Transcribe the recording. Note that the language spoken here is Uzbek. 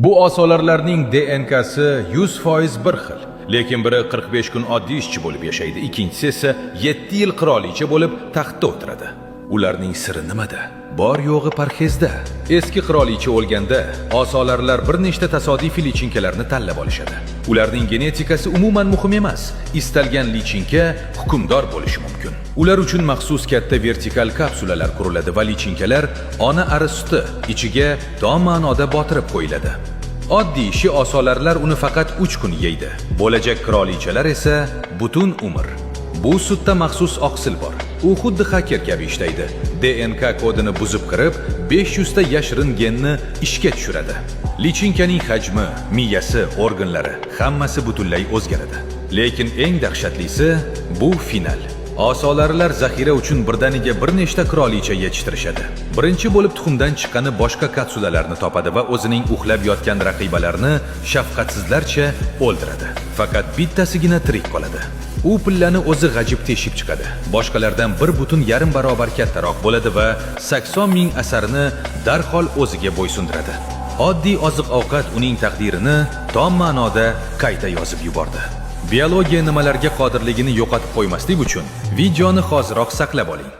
Bu osolarlarning DNKsi 100% bir xil. Lekin biri 45 kun oddiy ishchi bo'lib yashaydi, ikkinchisi esa 7 yil qirolicha bo'lib taxtda o'tiradi. Ularning siri nimada? Bor yo'g'i parhezda. Eski qirolicha o'lganda osolarlar bir nechta tasodifiy lichinkalarni tanlab olishadi. Ularning genetikasi umuman muhim emas. Istalgan lichinka hukmdor bo'lishi mumkin. Ular uchun maxsus katta vertikal kapsulalar quriladi va lichinkalar ona ari suti ichiga tom ma'noda botirib qo'yiladi. Oddiy ishi osolarlar uni faqat 3 kun yeydi. Bo'lajak qirolichalar esa butun umr. Bu sutda maxsus oqsil bor. U xuddi xaker kabi ishlaydi. DNK kodini buzib kirib, 500 ta yashirin genni ishga tushiradi. Lichinkaning hajmi, miyasi, organlari hammasi butunlay o'zgaradi. Lekin eng dahshatlisi bu final. Osolarlar zaxira uchun birdaniga bir nechta qirolicha yetishtirishadi. Birinchi bo'lib tuxumdan chiqqani boshqa kapsulalarni topadi va o'zining uxlab yotgan raqibalarini shafqatsizlarcha o'ldiradi. Faqat bittasigina tirik qoladi. U pillani o'zi g'ajib teshib chiqadi. Boshqalardan 1,5 barobar kattaroq bo'ladi va 80 ming asarini darhol o'ziga bo'ysundiradi. Oddiy oziq-ovqat uning taqdirini tom ma'noda qayta yozib yubordi. Biologiya nimalarga qodirligini yo'qotib qo'ymaslik uchun videoni hoziroq saqlab oling.